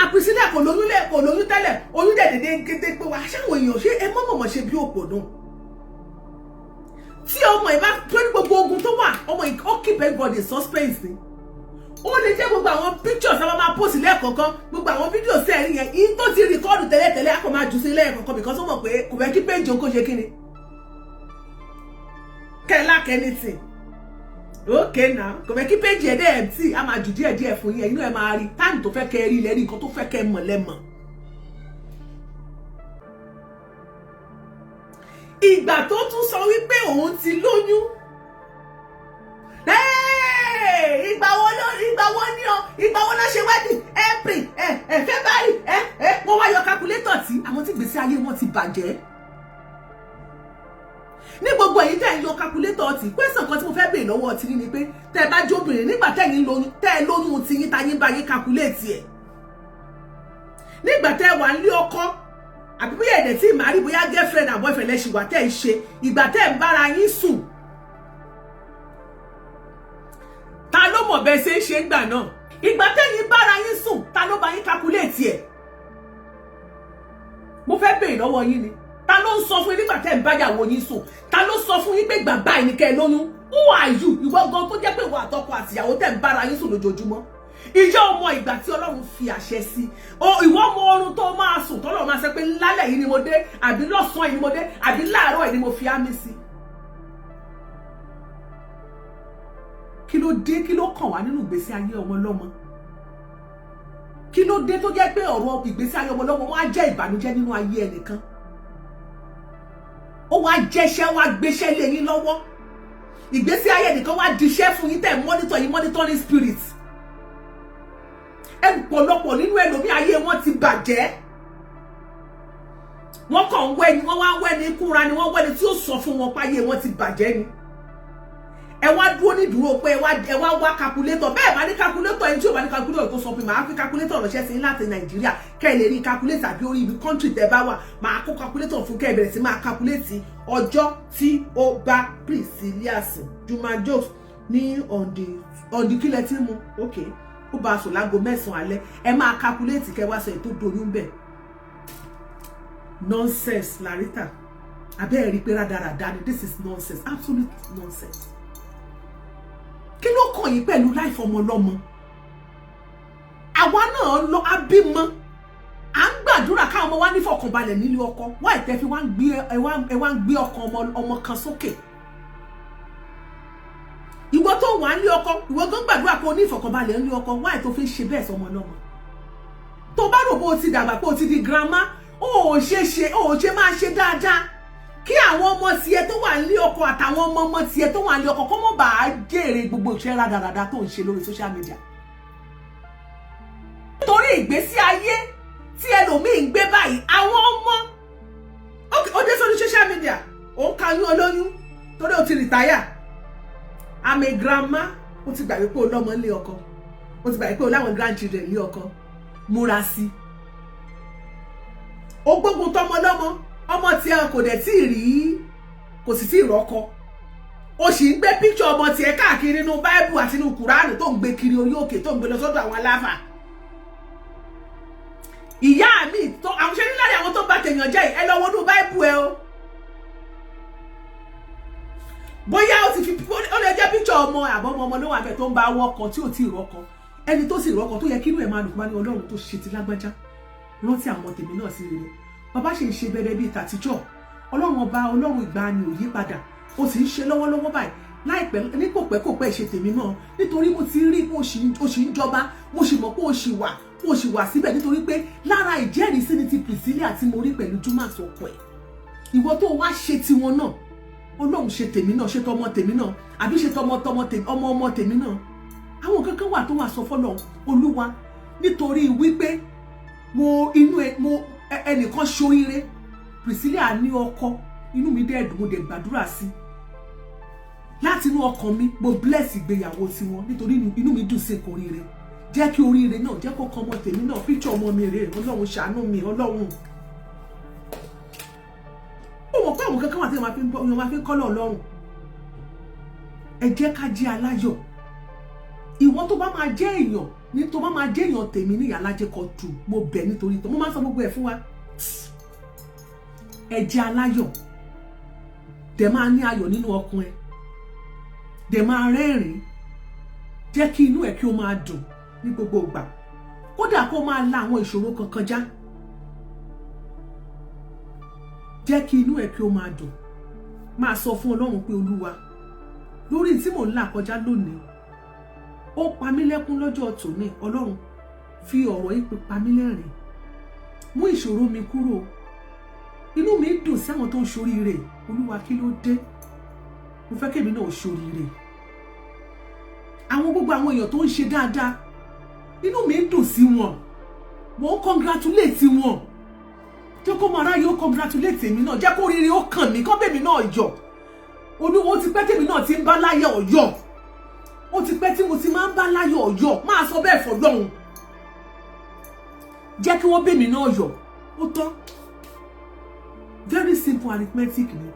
Àpìsílẹ̀ kò lóyún lẹ̀, kò lóyún tẹ́lẹ̀, oyún dẹ̀ dédé kété pé wá ṣáwọn èèyàn ṣé ẹ mọ̀ mọ̀mọ̀ ṣe bí òpò náà. Tí ọmọ ẹ bá tó ní gbogbo ogun tó wà, ọmọ ẹ ó keep everybody suspense ni. Ó lè jẹ́ gbogbo àwọn pictures àwọn máa post lẹ́ẹ̀kọ̀ọ̀kan, gbogbo àwọn fídíò sẹ́ẹ̀rí yẹn yín tó ti record tẹ́lẹ̀tẹ́lẹ̀, á kò máa jù sí lẹ́ẹ̀kọ̀ọ̀kan, because ó mọ̀ pé kò fẹ́ kí péjì òun kò ṣe kí ni kẹ́lá kẹ́nìtì. Okay now, kò fẹ́ kí péjì ẹ̀ dẹ́ empty, á máa jù díẹ̀ díẹ̀ fún yín, ẹ̀yin náà ẹ máa rí táìmù tó fẹ́ kẹ́ ẹ rí lẹ́rí nǹkan tó fẹ́ kẹ́ ẹ mọ̀ lẹ́mọ̀. Ìgbà tó tún sọ wípé òun ti lóyún, ìgbà wo ló, ìgbà wo ní ọ, ìgbà wo ló ṣe wedding? April, ẹ February, ẹ wọ́n wá yọ calculator tí àwọn tí gbèsè ayé wọn ti bàjẹ́ ní gbogbo èyí tẹ́ ń yọ calculator tí. Question kan tí mo fẹ́ béèrè lọ́wọ́ ti ní ni pé tẹ́ ẹ bá jóbìnrin, nígbà tẹ́yìn lóyún, tẹ́ ẹ lóyún ti yín, tayín bá yín calculate ẹ̀, nígbà tẹ́ ẹ wà nílé ọkọ, àbí bóyá ẹ̀dẹ̀ tí màá rí, bóyá girlfriend and boyfriend lẹ́ṣin wà tẹ́ ẹ ṣe, ìgbà tẹ́ ẹ ń bára yín sùn, ta ló mọ̀ bẹ́ẹ̀ ṣe ń ṣe ń gbà náà? Ìgbà tẹ́yìn bára yín sùn, ta ló bá yín calculate ẹ̀? Mo fẹ́ béèrè lọ́wọ́ yín ni, ta ló ń sọ fún yín nígbà tẹ́ ń báyàwó yín sùn? Ta ló sọ fún yín pé gbà báyìí ní kẹ́ ẹ lóyún? Who are you? Ìwọ gan tó jẹ́ pé ìwọ àtọkọ àtìyàwó tẹ́ ń bára yín sùn lójoojúmọ́, ìjọ ọmọ ìgbà tí Ọlọ́run fi àṣẹ sí o, ìwọ ọmọ oorun tó máa sùn tọ́lọ́run máa sọ pé lálẹ́ yìí ni mo dé, àbí lọ́sàn-án yìí ni mo dé, àbí láàárọ̀ yìí ni mo fi ámì sí. Kí ló dé? Kí ló kàn wá nínú ìgbésí ayé ọmọ lọ́mọ? Kí ló dé tó jẹ́ pé ọ̀rọ̀ ìgbésí ayé ọmọ lọ́mọ wọn á jẹ́ ìbànújẹ́ nínú ayé ẹnìkan? Ó wá jẹ́ṣẹ́, wá gbéṣẹ́ lé yín lọ́wọ́, ìgbésí ayé ẹnìkan wá diṣẹ́ fún yín tẹ̀ monitor yín, monitoring spirit. Ẹ pọ̀lọpọ̀ nínú ẹlòmí ayé wọn ti bàjẹ́, wọ́n kàn ń wẹ́ni, wọ́n wá ń wẹ́ni kúra ni, wọ́n wẹ́ni tí ó sọ fún wọn páyé wọn ti bàjẹ́ ni. Ẹ wá dúró ní dúró pé ẹ wá wá calculator. Bẹ́ẹ̀ bá ní calculator, ẹni tí ò bá ní calculator kó sọ pé màá fi calculator ránṣẹ́ sí láti Nàìjíríà, kẹ́ ẹ lè rí calculator, àbí orí ibi country tẹ́ bá wà, màá kó calculator fún kẹ́ ẹ bẹ̀rẹ̀ sí máa calculate ọjọ́ tí ó bá Priscilla sùn. Juma Jokes ní on the kílẹ̀ tí mu, ok, ó bá a sùn láago 9 alẹ́, ẹ máa calculate kẹ́ wá sọ ètò doyún bẹ́ẹ̀. Nonsense, Larita. Abẹ́ẹ̀ rí pé rádaràda ni. This is nonsense, absolute nonsense. Kí ló kàn yín pẹ̀lú life ọmọ ọlọ́mọ? Àwa náà lọ abímọ, à ń gbàdúrà káwọn ọmọ wa nífọ̀kànbalẹ̀ nílé ọkọ. Wá ìtẹ́ fi wá ń gbé ẹ wá ń gbé ọkàn ọmọ kan sókè. Ìwọ tó wà nílé ọkọ, ìwọ tó ń gbàdúrà kó o ní ìfọ̀kànbalẹ̀ nílé ọkọ, wá ìtò fi ń ṣe bẹ́ẹ̀ sọmọ ọlọ́mọ? Tó bá rò bó o ti dàgbà, pé o ti di grandma, ó ò ṣe ṣe, ó ò ṣe máa ṣe dáadáa kí àwọn ọmọ tiẹ̀ tó wà nílé ọkọ àtàwọn ọmọ ọmọ tiẹ̀ tó wà nílé ọkọ kó mọ̀ bá a jèrè gbogbo ìṣẹ́ rádaràda tó ń ṣe lórí social media? Nítorí ìgbésí ayé tí ẹlòmíì ń gbé báyìí, àwọn ọmọ ó dé sórí social media, ó ń kayún olóyún torí ó ti retire. I'm a grandma. Ó ti gbàgbé pé o lọ́mọ nílé ọkọ, ó ti gbàgbé pé o láwọn grandchildren nílé ọkọ. Múra sí ó. Gbógun tọmọ lọ́mọ, ọmọ tí ẹ kò dẹ̀ tí ì rí, kò sì tí ì rọ́kọ, o sì ń gbé píkṣọ ọmọ tiẹ̀ káàkiri nínú báíbù àti nínú kùránì, tó ń gbé kiri orí òkè, tó ń gbé lọ sọ́dọ̀ àwọn aláfà. Ìyá mi tó àwọn ṣe níláàrí, àwọn tó bá tèèyàn jẹ́, ẹ lọ wọnú báíbù ẹ o. Bóyá ó ti fi, ó lè jẹ́ píkṣọ ọmọ àbọ̀mọ ọmọ ló wà bẹ́ẹ̀ tó ń bá wọ́kọ tí ò tí ì rọ́kọ. Ẹni tó sì rọ́kọ, tó yẹ kí inú ẹ̀ máa dùn, kó bá ní Ọlọ́run tó ṣe ti lágbájá, rántí àwọn tèmi náà sí rere. Bàbá ṣe ń ṣe bẹbẹ bíi tàtijọ́. Ọlọ́run ọba, Ọlọ́run ìgbàanì ò yí padà. Ó sì ń ṣe lọ́wọ́lọ́wọ́ báyìí. Láìpẹ́ ní kò pẹ́ kò pẹ́, ṣe tèmi náà, nítorí mo ti rí pé o sì ń jọba. Mo sì mọ̀ pé o sì wà síbẹ̀, nítorí pé lára ìjẹ́rìísí ni ti Priscilla tí mo rí pẹ̀lú Jumas ọkọ ẹ̀. Ìwọ tó wá ṣe tiwọn náà, Ọlọ́run ṣe tèmi náà, ṣe tọmọ tèmi náà, àbí ṣe tọmọ tọmọ tèmi, ọmọ ọmọ tèmi náà. Àwọn kankan wà tó wà sọ fọlọ Olúwa, nítorí wípé mo inú ẹ mo ẹnìkan ṣoríire, Priscilla ní ọkọ, inú mi dẹ̀ dùn, mo dẹ̀ gbàdúrà sí láti inú ọkàn mi, mo bless ìgbéyàwó tiwọn nítorí inú mi dùn sí nǹkan oríire. Jẹ́ kí oríire náà, jẹ́ kó kan ọmọ tèmi náà. Picture ọmọ mi rèé. Ọlọ́run ṣàánú mi. Ọlọ́run, ó mọ̀ pé àwọn kankan wà tí wọ́n máa fi ń kọ́lọ̀. Ọlọ́run, ẹ jẹ́ ká jẹ́ aláyọ̀. Ìwọ tó bá máa jẹ́ èèyàn ní, tó bá máa jẹ́ èèyàn tèmi ní Ìyálájé Kọ̀tù, mo bẹ̀ nítorí tó mo máa ń sọ gbogbo ẹ̀ fún wa, ẹ jẹ́ aláyọ̀. Dẹ̀ máa ní ayọ̀ nínú ọkàn ẹ, dẹ̀ máa rẹ́rìn-ín. Jẹ́ kí inú ẹ kí ó máa dùn ní gbogbo ìgbà, kódà kó máa la àwọn ìṣòro kankan já. Jẹ́ kí inú ẹ kí ó máa dùn. Máa sọ fún Ọlọ́run pé, Olúwa, lórí tí mò ń là kọjá lónìí, ó pa mí lẹ́kún lọ́jọ́ tòní, Ọlọ́run, fi ọ̀rọ̀ yìí pa mí lẹ́rìn, mú ìṣòro mi kúrò. Inú mi dùn sí àwọn tó ń ṣoríire. Olúwa, kí ló dé? Mo fẹ́ kémi náà ṣoríire. Àwọn gbogbo àwọn èèyàn tó ń ṣe dáadáa, inú mi dùn sí wọn, mo ń congratulate wọn. Jẹ́ kó máa ráyè ó congratulate èmi náà. Jẹ́ kó rere ó kàn mí, kọ́ bèmi náà yọ̀. Olúwo, ti pẹ́ tèmi náà ti ń bá láyọ̀ ọ̀yọ́. Ó ti pẹ́ tí mo ti máa ń bá láyọ̀ ọ̀yọ́. Máa sọ bẹ́ẹ̀ fọlọ́hún, jẹ́ kí wọ́n bèmi náà yọ̀. Ó tán. Very simple arithmetic ni.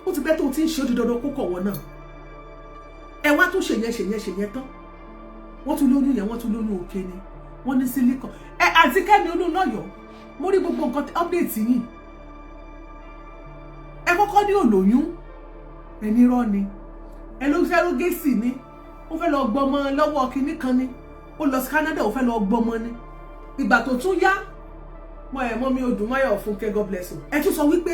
Ó ti pẹ́ tó ti ń ṣe, ó di dandan kó kọ̀ wọ́n náà. Ẹ wá tún ṣèyẹn, ṣèyẹn, ṣèyẹn tán, wọ́n tún lóyún yẹn, wọ́n tún lóyún òkè ni wọ́n ní silicon. Ẹ àti Kẹ́mi Olúnlọ́yọ̀, mo rí gbogbo nǹkan update yìí. Ẹ kọ́kọ́ ní òlóyún, ẹni rọ́ ni. Ẹ ló surrogacy ni, ó fẹ́ lọ gbọmọ lọ́wọ́ kinní kan ni, ó lọ sí Canada, ó fẹ́ lọ gbọmọ ni. Ìgbà tó tún yá mọ ẹ mọ mi odùn máyọ̀ Fúnkẹ́, God bless you. Ẹ tún sọ wípé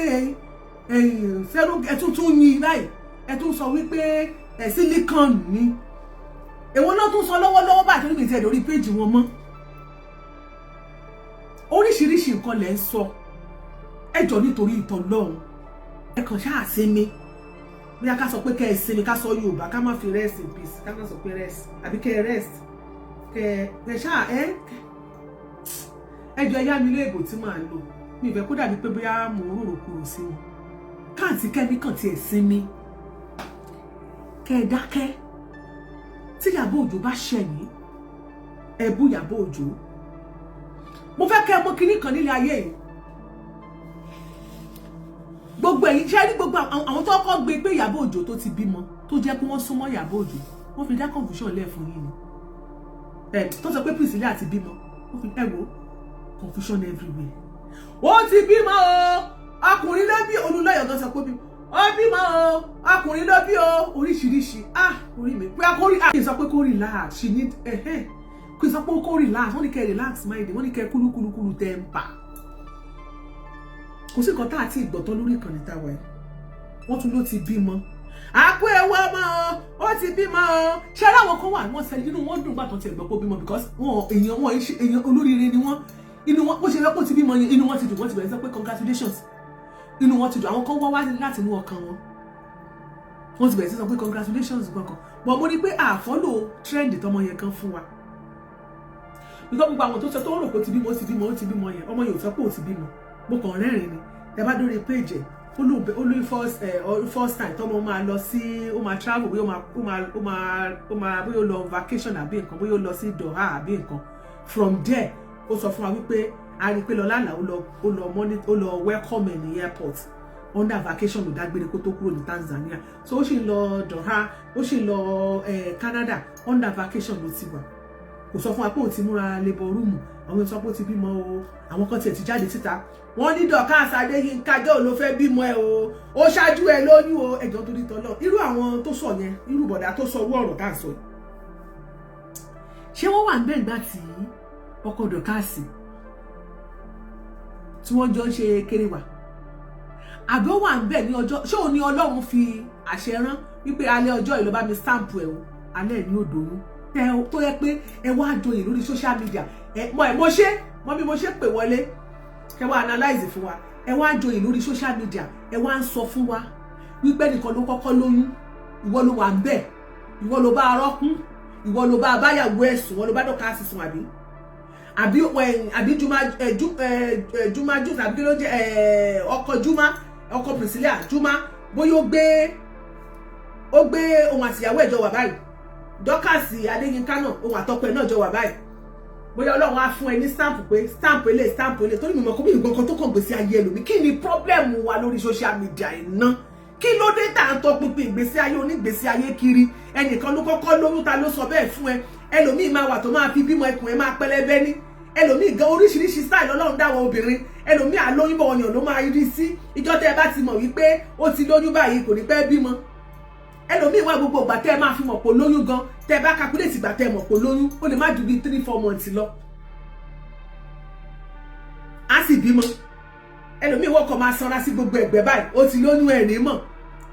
ẹ tún yin báyìí, ẹ tún sọ wípé ẹ silicon ni. Èwo náà tún sọ lọ́wọ́lọ́wọ́ báyìí? Torí mi ti ẹ̀ lórí péjì wọn mọ́. Oríṣiríṣi nǹkan lẹ̀ ń sọ. Ẹ jọ, nítorí ìtàn lọ́hùn, ẹ kàn ṣáà sinmi. Bóyá ká sọ pé kẹ́ ẹ sinmi, ká sọ Yorùbá, ká má fi rest in peace, ká má sọ pé rest, àbí kẹ́ ẹ rest, kẹ́ ẹ ṣáà ẹ jọ, ẹ yá mi léèbò tí màá lò. Mi ìfẹ́ kó dàbí pé bóyá mò ń rorò kúrò sí wọn. Káàntì kẹ́mi kàn tiẹ̀ sinmi, kẹ́ ẹ dákẹ́. Tí Ìyábọ̀ Òjó bá ṣẹ̀yìn, ẹ bú Ìyábọ̀ Òjó. Mo fẹ́ kẹ́ ẹ mọ̀ kinní kan nílé ayé yìí. Gbogbo ẹ̀yin ṣe rí, gbogbo àwọn tó kọ́ gbé pé Ìyábọ̀ Òjó tó ti bímọ, tó jẹ́ pé wọ́n súnmọ́ Ìyábọ̀ Òjó, wọ́n fi dá confusion lẹ̀ fún yín ni. Ẹ tó sọ pé Priscilla ti bímọ, wọ́n fi, ẹ wo confusion everywhere. Ó ti bímọ o. Ọkùnrin ló bí. Olúlọ́yọ̀ gan sọ pé ó bímọ o, ọkùnrin ló bí o. Oríṣiríṣi. Ah, orí mi pé akórí. Ah, kí n sọ pé kó relax, she need kí n sọ pé kó relax. Wọ́n ní kẹ́ relax mind, wọ́n ní kẹ́ kúlúkúlúkúlú temper. Kò sí nǹkan tá àti ìgbọ̀tọ́ lórí ìkànnì táwa yìí. Wọ́n tún ló ti bímọ, àpò ewu ọmọ o, ó ti bímọ o. Ṣé aláwọ̀ kan wà, wọ́n sẹ́ni inú wọn dùn gbà tó ti ẹ̀gbọ́n pé ó bímọ, because wọn èèyàn, wọn èèyàn olóríire ni wọ́n. Inú wọn, bó ṣe lọ́pọ̀ ti bímọ yẹn, inú wọn ti dùn. Wọ́n ti bẹ̀rẹ̀ sọ pé congratulations. Inú wọn ti dùn. Àwọn kan wá wá láti inú ọkàn wọn, wọ́n ti bẹ̀rẹ̀ sí sọ pé congratulations gbọ̀ngàn. But mo ní pé à follow trend tọmọ yẹn kan fún wa, because gbogbo àwọn tó sọ, tó rò pé ó ti bímọ, ó ti bímọ, ó ti bímọ yẹn, ọmọ yẹn ò sọ pé ó ti bímọ. Mo kàn rẹ́rìn ni. Ẹ bá dórí page ẹ̀, ó ló first time tọmọ máa lọ sí, ó máa travel, bóyá ó máa bóyá ó lọ vacation àbí nǹkan, bóyá ó lọ sí Doha àbí nǹkan. From there, ó sọ fún wa wípé a rí i pé Lọlá Àlàó ó lọ money, ó lọ welcome ẹ̀ ní airport under vacation. Ló dágbére kó tó kúrò ní Tanzania. So ó sì lọ Doha, ó sì lọ Canada, under vacation ló ti wà. Kò sọ fún wa pé òun ti múra labour room. Àwọn èèyàn sọ pé ó ti bímọ o. Àwọn kan tiẹ̀ ti jáde síta, wọ́n ní Dorcas Adéyínká jẹ́ òun ló fẹ́ bímọ ẹ o, ó ṣáájú ẹ lóyún o. Ẹ̀jọ̀ torí tọ́lọ́, irú àwọn tó sọ yẹn, irú bọ̀dà tó sọ owó ọ̀rọ̀ tá à ń sọ yìí, ṣé wọ́n wà ń bẹ́ẹ̀ gbà tí ọkọ Dorcas tí wọ́n jọ ń ṣe kéré wà, àbí ó wà ń bẹ̀ ní ọjọ́? Ṣé òun ni Ọlọ́run fi àṣẹ rán wípé alẹ́ ọjọ́ ìlú bá mi stamp ẹ̀ o, alẹ́ ní òdòrú tó yẹ pé ẹ wá joyè lórí social media? Ẹ mọ ẹ mo ṣe mọ bí mo ṣe pè wọlé, ẹ wá analyze fún wa. Ẹ wá joyè lórí social media, ẹ wá ń sọ fún wa wípé nìkan ló kọ́kọ́ lóyún. Ìwọ ló wà ń bẹ̀, ìwọ ló bá arọ́kún, ìwọ ló bá abáyàwó ẹ̀sùn, ìwọ ló bá Dorcas sùn, àbí juma juma jù, tàbí kí ló jẹ ọkọ Juma, ọkọ Priscilla Juma, bóyá ó gbé ohun àtìyàwó ẹ̀jọ̀ wà báyìí. Dorcas Adéyínká náà, ohun àtọkọ ẹ̀ náà jọ wà báyìí. Bóyá Ọlọ́run á fún ẹ ní stamp pé stamp ilé, stamp ilé, torí mi mọ̀ kó bí nǹkan kan tó kàn gbèsè ayé ẹlòmí. Kí ni problem wa lórí social media iná? Kí ló dé tá à ń tọpinpin ìgbésí ayé onígbésí ayé kiri? Ẹnìkan ló kọ́kọ́ lóyún, ta ló sọ bẹ́ẹ̀ fún ẹ? Ẹlòmíì máa wà tó máa fi bímọ, ikùn ẹ máa pẹlẹbẹ ní. Ẹlòmíì gan, oríṣiríṣi style Ọlọ́run dáwọ́ obìnrin. Ẹlòmíì àlóyún bọ̀ ọyàn ló máa rí sí. Ìjọ tẹ́ ẹ bá ti mọ̀ wípé ó ti lóyún báyìí, kò ní pẹ́ bímọ. Ẹlòmíì wá, gbogbo ìgbà tẹ́ ẹ máa fi mọ̀ pé lóyún gan, tẹ́ ẹ bá calculate ìgbà tẹ́ ẹ mọ̀ pé lóyún, ó lè má ju bíi 3-4 months lọ, á sì bímọ. Ẹlòmíì wọ́kọ̀ máa sanra sí gbogbo ẹ̀gbẹ́ báyìí, ó ti lóyún, ẹ̀ ní mọ̀.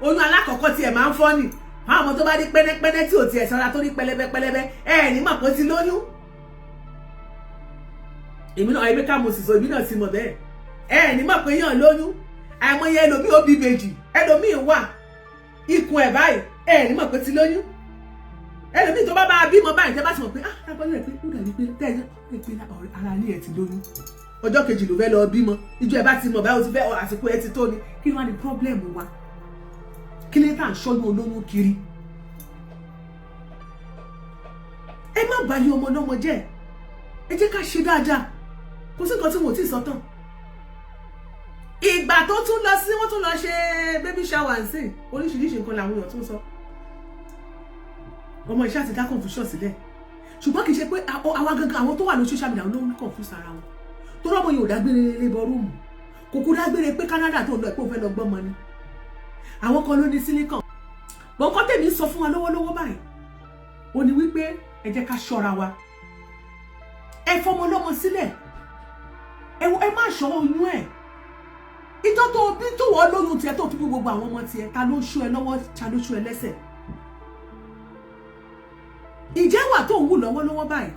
Oyún alákọ̀ọ́kọ́ tí ẹ̀ máa ń fọ́ nì fáwọn ọmọ tó bá rí pẹ́nẹ́pẹ́nẹ́ tí ò tiẹ̀ sanra, tó rí pẹlẹbẹ pẹlẹbẹ, ẹ̀ ní mọ̀ pé ó ti lóyún. Èmi náà, èmi ká mo sì sọ, èmi náà ti mọ̀ bẹ́ẹ̀. Ẹ̀ ní mọ̀ pé yàn lóyún. Àìmọye ẹlòmíì ó bí bèjì. Ẹlòmíì wà, ikùn ẹ̀ báyìí, ẹ̀ ní mọ̀ pé ti lóyún. Ẹlòmíì tó bá bá bímọ báyìí, tẹ́ bá ti mọ̀ pé ah, lágbọ́n rẹ̀ pé ó dàbí pé tẹ́ ẹ pé ara ilé ẹ̀ ti lóyún, ọjọ́ kejì ló fẹ́ lọ bímọ. Ìjọ ẹ bá ti mọ̀ báyìí, ó ti fẹ́, àsìkò ẹ ti tó ni. Kí ló wá ní problem wa? Kí ló tà ń ṣọ́yún olóyún kiri? Ẹ má bàyí ọmọ ọlọ́mọ jẹ́. Ẹ jẹ́ ká ṣe dáadáa. Kò sí nǹkan tí mo ti sọ tán. Ìgbà tó tún lọ sí, wọ́n tún lọ ṣe baby shower nsìn, oríṣiríṣi nǹkan làwọn èèyàn tún sọ. Ọmọ iṣẹ́ àti dá confusion sílẹ̀, ṣùgbọ́n kì í ṣe pé àwa gangan, àwọn tó wà lórí social media ló ń confuse ara wọn. Torí ọmọ yìí ò dágbére labour room, kò kú dágbére pé Canada tó ń lọ ẹ̀ pé òun fẹ́ lọ gbọ́mọ ni. Àwọn kan ló ní silicon bọ́n. Nǹkan tèmi sọ fún wa lọ́wọ́lọ́wọ́ báyìí ó ní wípé ẹ jẹ́ ká ṣọ́ra wa. Ẹ fọmọ lọ́mọ sílẹ̀, ẹ má ṣọ́ oyún ẹ̀. Ìjọ tó bí, tó wọ́n lóyún tiẹ̀, tó tún bí gbogbo àwọn ọmọ tiẹ̀, ta ló ṣú ẹ lọ́wọ́? Ta ló ṣú ẹ lẹ́sẹ̀? Ìjẹ́ wà tó ń wù lọ́wọ́lọ́wọ́ báyìí,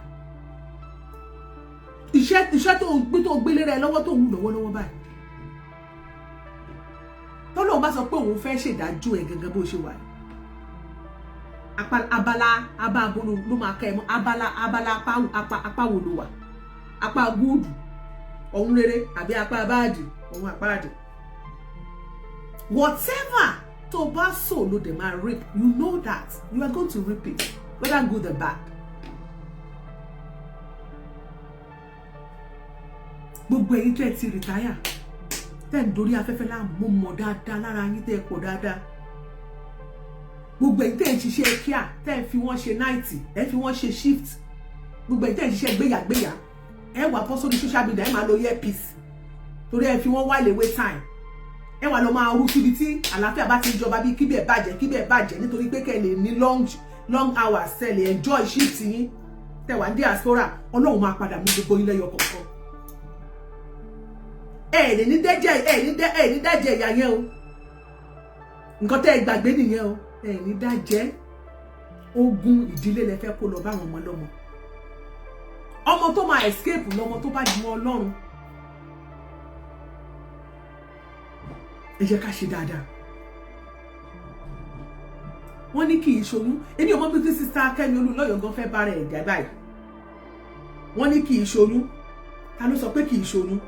iṣẹ́ tó ń gbé, tó gbélé rẹ lọ́wọ́, tó ń wù lọ́wọ́lọ́wọ́ báyìí, tọ́lọ́run bá sọ pé òun fẹ́ ṣèdájọ́ ẹ̀ gangan bó ṣe wà yìí, abala abáàbò ló máa kẹ́ ẹ mọ́. Abala apá wo ló wà? Apá good, ọ̀hún rere, àbí apá bad, ọ̀hún àpáàdì? Whatever tó bá sow ló dẹ̀ máa reap. You know that you are going to reap it, whether good or bad. Gbogbo ẹ̀yin tẹ́ ẹ ti retire, tẹ́ ń dorí afẹ́fẹ́ láàmú, mo mọ̀ dáadáa lára yín tẹ́ ẹ pọ̀ dáadáa. Gbogbo ẹ̀yin tẹ́ ẹ ń ṣiṣẹ́ kíá, tẹ́ ẹ fi wọ́n ṣe night, ẹ fi wọ́n ṣe shift, gbogbo ẹ̀yin tẹ́ ẹ ń ṣiṣẹ́ gbéyàgbéyà, ẹ wà bọ́ sórí social media, ẹ máa lo earpiece torí ẹ fi wọ́n wá léwé time. Ẹ wà lọ máa rú síbi tí àlàáfíà bá ti ń jọba, bí kíbẹ̀ bàjẹ́, kíbẹ̀ bàjẹ́, nítorí pé kẹ́ ẹ lè ní long long hours, ẹ lè enjoy shift yín tẹ́ wà ní diaspora. Ọlọ́run máa padà mú gbogbo yín lẹ́yọ kọ̀ọ̀kan. Ẹ lè ní dẹ́jẹ́, ẹ ní dájẹ́ ìyá yẹn o. Nǹkan tẹ́ ẹ gbàgbé nìyẹn o. Ẹ ní dájẹ́. Ogun ìdílé lẹ fẹ́ kó lọ bá àwọn ọmọ lọ́mọ. Ọmọ tó máa escape lọmọ tó bá mọ Ọlọ́run. Ẹ jẹ́ ká ṣe dáadáa. Wọ́n ní kì í ṣoyún. Èmi ò mọ̀ bí sister Kẹ́mi Olúnlọ́yọ̀ gan fẹ́ bára ẹ̀ dá báyìí. Wọ́n ní kì í ṣoyún. Ta ló sọ pé kì í ṣoyún?